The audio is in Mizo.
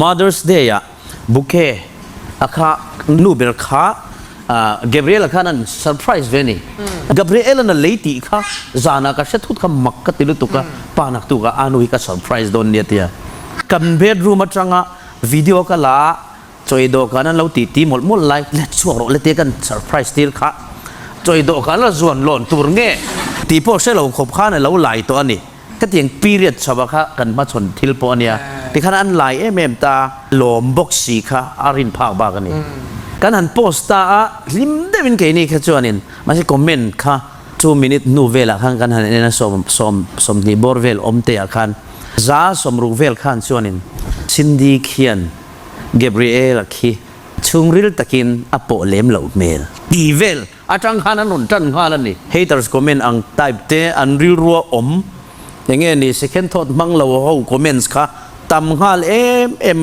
Mother's Day ah bouquet a kha nu ber kha Gabriel-a khan an surprise ve a ni. Gabriel-a'n a lei tih kha zanah ka hre thut kha mak ka ti lutuk a, pa naktuk ah a nu hi ka surprise dawn nia tia. Kan bedroom atanga video ka la a, chawi dawhkan an lo tih ti mawlh mawlh lai, let chhuak rawh le tia kan surprise tir kha chawi dawhkan la zuan lawn tur nge tih pawh hre lo khawp khan a lo lai tawh a ni. Khatiang period chho kha kan hmachhawn thil pawh a nia. Tikhan an lai em em ta lawm bawk si kha a rin phak bak a ni. Kan han post ta a, hlim deuhin keini kha chuanin mahse comment kha two minute hnu velah khan kan han en a sawm sawm sawmhnih bawr vel awm te ah khan za sawmruk vel khan chuanin Cindy khian Gabriela khi chhungril takin a pawh lem loh hmel tih vel Atang khan an rawn tan nghal a ni. Haters comment ang type te an rilrua awm enge ni second thought hmang lo ho comments kha tam nghal em em.